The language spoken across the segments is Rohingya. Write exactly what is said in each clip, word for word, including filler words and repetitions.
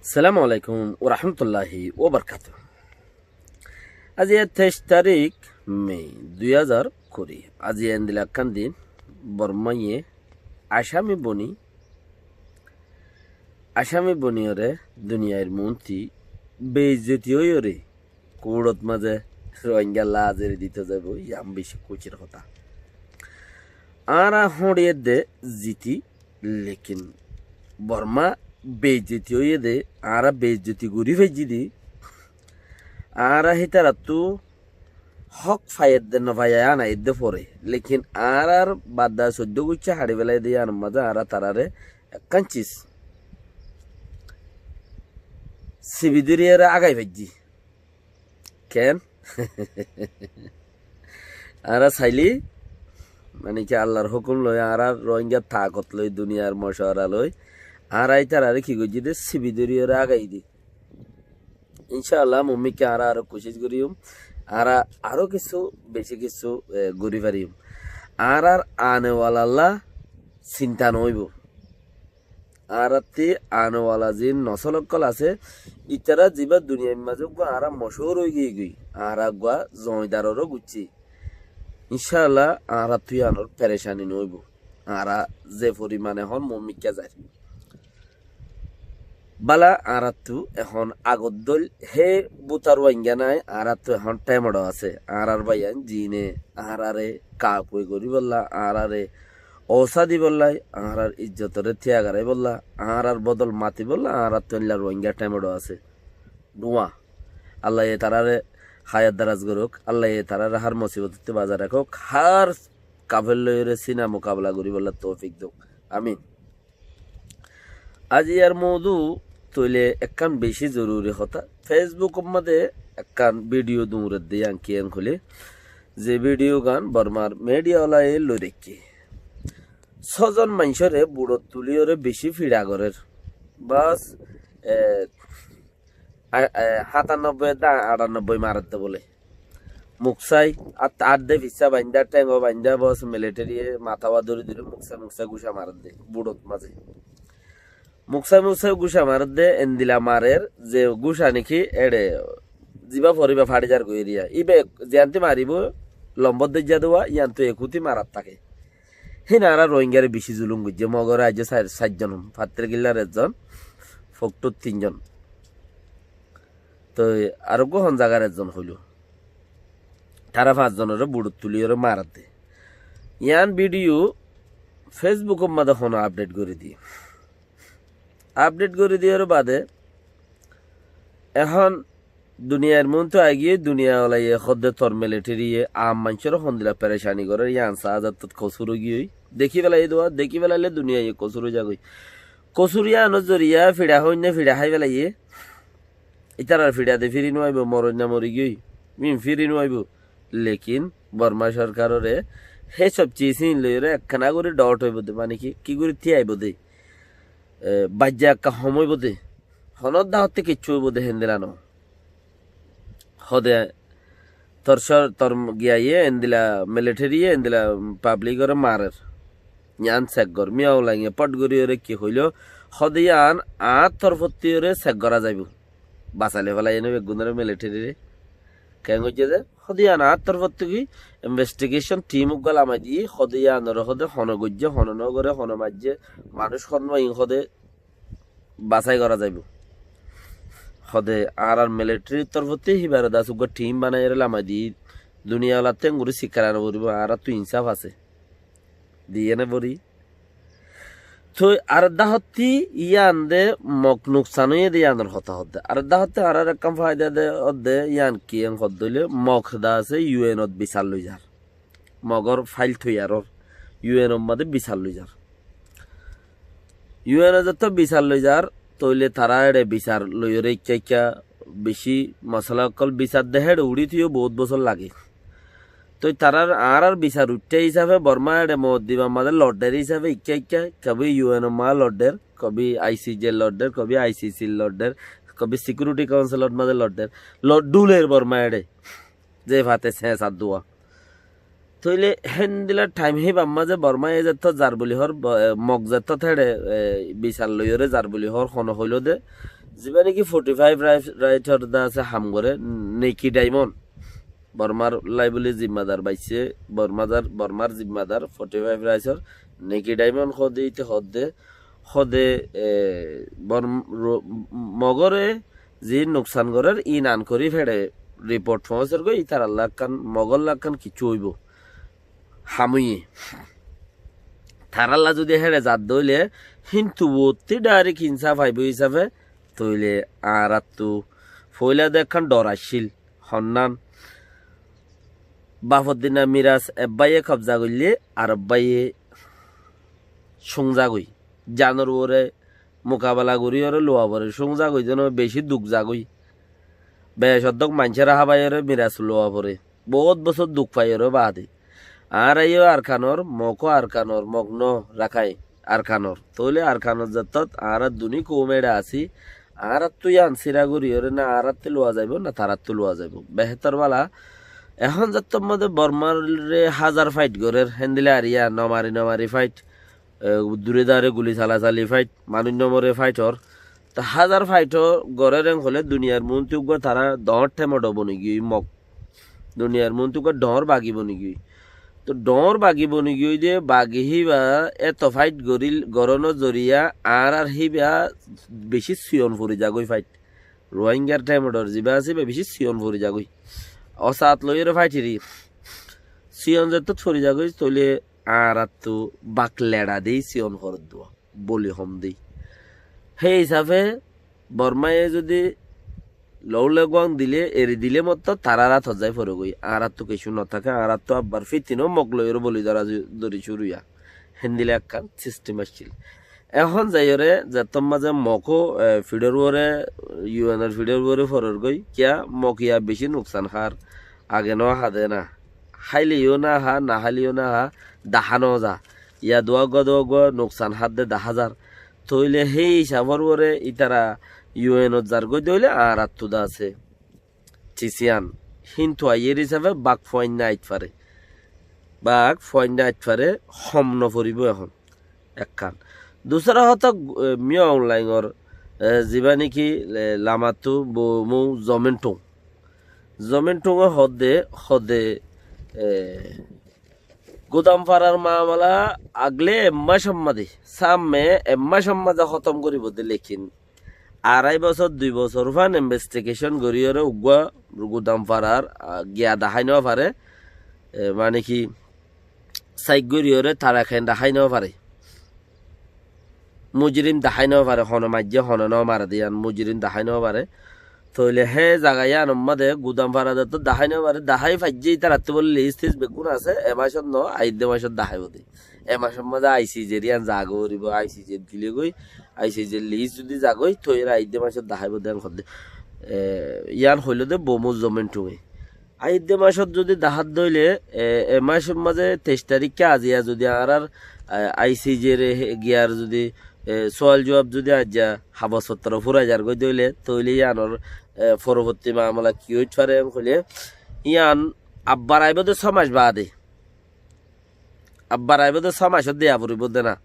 Assalamu alaikum warahmatulláhi wabarakátuhu. Aijja teic tarík me dui házar kuri. Aijja endilla ekkán din Bormáye asámi boni, asámi boniyóre duniyair muúntu beizzoti óiyore kuçot mazé Rohingya lázeri dito zaiboi, yián beci kucir hotá. Añára hoñçiyedde ziti, lekin Bormá beizzoti óiyede, añára beizzoti gorí faijjí de, añára hítarattú hók faiyedde no faiya yián aiyedde fore, lekin añárar badda soiddó guccá haçi felaiyede yiánor mazé añára tarare ekkán cis sibi dóriyore agai faijjí. Keén? Añára sailé, mane ki, Allar hókum loi, añárar Rohingyar taakot loi, duniyar mocuwara loi, añára ítarare ki goijjí de, sibi dóriyore agai di. Incáalla, muúmikká añára aró kucíc goríyum, añára aró kissú, beci kissú, e, gorí fariyum. Añárar anewalalla sinta no óibo. Añárattú anewala ziín nosól ókkol asé, ítara zibá duniyair mazé uggúa añára mocúr ói giyói, añára uggúa zoidaroró guccí. Incáalla añárattú yiánor perecani no óibo. Añára ze forimane ehón muúmikká zair. Bála, añárattú ehón agor dóil hé búta Rohingya nái, añárattú ehón thaim eçó asé. Añárar báiyain ziíne añárare kaakui goríbolla, añárare ousá dibolla, añárar izzotoré tíyagaráibolla, añárar bodol matibolla, añárattú eilla Rohingya thaim eçó asé. Dua. Allaye tarare hayat daraz gorouk, Allaye tarare hár mosibotottú bazai rakók, hár kafer loiyóre sína mukabela goríbolla toufik douk. Amin. Aijjar moudu tóile ekkán beci zoruri hotá. Feisbukor mazé ekkán vidiyo duñredde, yián kiyán hoilé, ze vidiyogan Bormar midiyawalaye loi raikké. Sózon maincóre buçot tuliyóre beci fiça gorér. Bas, e, a-, e, hátannobboi edde atannobboi maredde bóle. Muksái, at-, adde fissá baindá, théngo baindá, bos militariye matá uwa dóri dóri muksái muksái gúca maredde, buçot mazé. Muksái muksái gúca maredde, endilla marer, ze gúca niki eçe zibá foribá façi zargoi eriya. Íba ek-, ziánti maribó, lombor dóijja de uwa, yiántu ekúti marat táke. Híin añára Rohingyare beci zulum goijjé, Mogore aijjó sair, sair zon, Fattirkillar ezzon, Fokthur tin zon. Toi areggúa hon zagar ezzon hoiló. Tará fañs zonoré buçot tuliyóre maredde. Yián vidiyo Feisbukor mazé hono apdhet gorí diyé. Apdhet gorí diyóre bade ehón duniyair muúntu aigiyói, duniyawalaye hoódde tor militariye aam maincóre hondilla perecani gorér, yián saá zattót kosúr óigiyói. Dekí felaiyé de uwa, dekí felailé duniyaye kosúr ói zagói. Kosúr yiánor zoriya fiça hoóinna fiça hái felaiyé. Ítarar fiça de fíri no aibó, moroinna mori giyói, min fíri no aibó. Lekin Borma sorkaroré hé sob cis íin loiyóre ekkána gorí dhot óibo de, mane ki, ki gorí tíaibó de, e, baijja ekká hom óibo de, honó dahotte kiccú óibo de, héndilla no. Hode tor sor-, tor giyaye endilla militariye endilla publicoré marer. Yián sek gor. Miyaw Aung Hlainge pot goríyoré ki hoiló, hode yián añár torfottúyoré sek gorá zaibou. Basai loi felaiyé né beggúnoré militariré. Keén goijjé de? Hode yián añár torfottú ki investigation team uggúa lamai diyí, hode yiánoré hode hone goijjé, hone no goré, hone maijjé, manúic hon no iín hode basai gorá zaibou. Hode añárar militarir torfottú híbaré das uggúa team banaiyóre lamai diyí, duniyawalattú engorí sikkar ana foribóu, añáráttu insáf asé. Diyé né bori? Toi ar dahottí yián de Mok nuksan óiye de yiánor hotá hoódde. Ar dahottí añárar ekkán faida de hoódde yián ki en hoódde óile Mok de asé U N ot bisar loi zar. Mogor fail toiyar ór. U N or mazé bisar loi zar. U N ot zettót bisar loi zar, tóile tará eçe bisar loiyóre ikká ikká bicí mosola ókkol bisar de héçe uçíte yó boóut bosór lage. Toi tarár añárár bisar uiththé hísafe Bormá eçe moddibár mazé loddhér hísafe ikká ikká, kobí U N or mazé loddhér, kobí I C J loddhér, kobí I C C loddhér, kobí Security Council or mazé loddhér, lod-, dhuler Bormá eçe, ze fate señsar duwa. Tóile héndilla thaim híbar mazé Bormá e zettót zar buli hoór, bo-, e, Mok zettót héçe, e, bisar loiyóre zar buli hoór, hone hoiló de, Zibá niki forty five Rights or de asé ham goré, Niki Diamond. Bormar lai buli zimmadar baicce, Bormar, Bormar zimmadar forty five Rights or Niki Diamond hoóde íte hoódde, hoóde, e, Borm-, ro-, Mogore ze nuksan gorér, ín an gorí fere report foóñsor goi, ítarallá ekkán, Mogollá ekkán kiccú óibo. Ham óiye. Tarálla zudi héçe zadde óile, híntu uottí direct insáf aibó hísafe, tóile añáráttu foóila de ekkán dhor accíl, honnán. Bafor dina miras ek báiye kobza goillé, ar báiye cúng zagói. Zanor uore mukabela gorí ore luwa foré, cúng zagói de no, bicí duk zagói. Bec oddók maincóre hábai ore miras luwa foré. Boóut bosór duk fai ore baade. Añára yó Arkanor, Mok ó Arkanor, Mok no, Rakáin, Arkanor. Tóile Arkanor zettót añára duní koum éçe así, añáráttu yían síra gorí ore na añáráttu luwa zaibó, na taráttu luwa zaibó. Behétor bála, ehón zettót mazé Bormaré házar fight gorér, héndilla ar yían no mari no mari fight. E, dure dare guli salasali fight, manúic no more fight or. Te házar fight or gorér en hoilé duniyar muúntu uggúa tará dhoóñr thémodho boni giyói Mok. Duniyar muúntu uggúa dhoóñr bagi boni giyói. Te dhoóñr bagi boni giyói de bagi híba eto fight goríl, gorónor zoriya añárar híba bicí siyon fori zagói fight. Ruáingar thémodhor zibá asé íba bicí siyon fori zagói. Osaat loiyóre fight híri. Siyon zettót fori zagói, tóile añáráttu bak leça dei siyon horóddua, boli hom dei. Hé hísafe Bormaye zudi loulé guán dilé, eri dilé mottor tarár átot zai foré goi. Añáráttu kessú no táke, añáráttu abbar fitino Mok loiyóre boli dóra zu-, dóri cúru óiya. Héndilla ekkán sistem accíl. Ehón zaiyóre zettót mazé Mok ó, e, fiçór uore, U N or fiçór uore forer goi, kiyá Mok yá bicí nuksan hár, age no há de na. Háile yó no há, no háile yó no há, dahá no za. Yá duwa uggúa duwa uggúa nuksan hár de dahá zar. Tóile hé hísafor uore ítara U N ot zar goi de óile añáráttu de asé. Tis yían. Híntu aiyér hísafe bak fuainna ait fare. Bak fuainna ait fare, hom no foribó ehón. Ekkán. Dusára hotá, e, Miao Aung Hlaing or, e, zibá niki, e, lamattu Bumung Zomentung. Zomentung e hoódde, hoódde, e, Gudamfarar mamala agle ek mac or mazé, samme ek mac or mazé hótom goríbo de, lekin arai bosór, dui bosór fán investigation goríyore uggúa Gudamfarar, a, giya dahái no fare, e, mane ki, saik goríyore tara ken dahái no fare. Mujirim dahái no fare, hone maijjé, hone no mare de yían mujirim dahái no fare. Tóile hé zaga yíanor mazé Gudamfara de to dahái no fare, dahái faijjé, ítarattú bóle lis tis beggún asé, e macót no, aiyédde macót daháibo de. E macór mazé I C J r yían zagói foribó, I C J dilé goi, I C J lis zudi zagói, tóile aiyédde macót daháibo de yían hoódde. E, yían hoiló de Bumung Zomentung e. Aiyédde macót zudi dahádde óile, e, e macór mazé teic taríkka aziya zudi añárar, e, I C J r e giyar zudi, e, sual juwab zudi aijja habos fottor fúrai zargói de óile, tóile yíanor, e, forobottí mamala ki óit fare hoilé, yían abbar aibó de só mac baade. Abbar aibó de só macót deya foribó de na.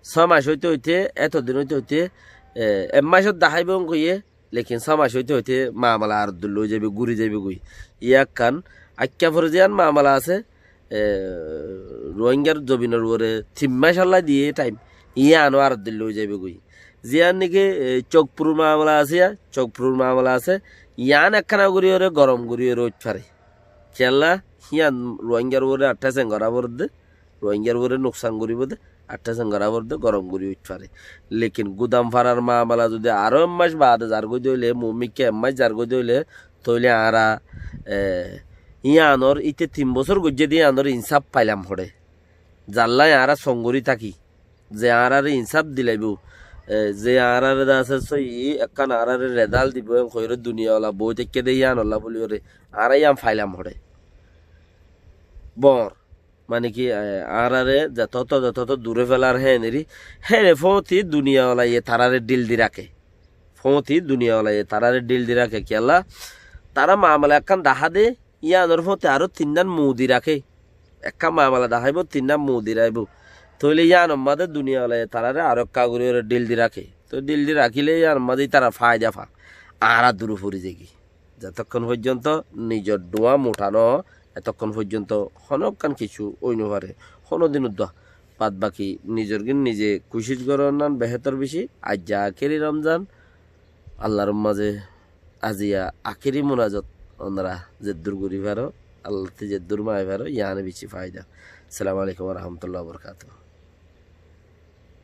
Só mac óite óite, etodin óite óite, e, ek macót daháibo hoiyé, lekin só mac óite óite mamala ar dul ói zaibói, gúri zaibói goi. Yá ekkán, aikká fore ziyán mamala asé, e, Ruáingar zobinor uore tin mac olla diyé thaim, yíano ar dul ói zaibói goi. Ziyán niki, e, Cokfurur mamala asé, yá, Cokfurur mamala asé, yían ekkána goríyore gorom goríyore óit fare. Kiyólla, yían Ruáingar uore attack gorá foredde, Ruáingar uore nuksan goríbo de, attack gorá foredde, gorom gorí óit fare. Lekin Gudamfarar mamala zudi aró ek mac baade zargói de óile, mumikká ek mac zargói de óile, tóile añára, e, yíanor íte tin bosór goijjé de yíanor insáf failam hoçé. Zallá añára song gorí táki. Ze añárare insáf dilaibó, e, ze añárare de asé sóiyi ekkán añárare rezalt dibó, en hoiyóre duniyawala boói táikke de yíanolla bóliyóre, añára yían failam hoçé. Bor, mane ki, e, añárare zetót, zetót dure felar héen eri, héen fóñti duniyawalaye taráre dhil di raké. Fóñti duniyawalaye taráre dhil di raké kiyólla, tará mamala ekkán dahá de, yíanor fóñti aró tinnán mu di raké. Ekká mamala daháibo, tinnán mu di raibó. Tóile yíanor mazé duniyawalaye taráre aró ekká gorí ore dhil di raké. Toi dil di rakíle yíanor mazé ítara faida fa. Añára duru fori zaigói. Zetókkon foijjonto nizor dhuáñ muthá no ó, etókkon foijjonto honókkan kessú ói no fare, honódin uddúa. Bad baki nizor gín nize kucíc gorón nan behétor beci. Aijja akéri Romzan, Allar mazé aziya akéri munazot, onora zeddúr gorí faro, Allattú zeddúr mañgi faro, yían beci faida. Assalamu alaikum wa rahmatullahi wa barakatuhu.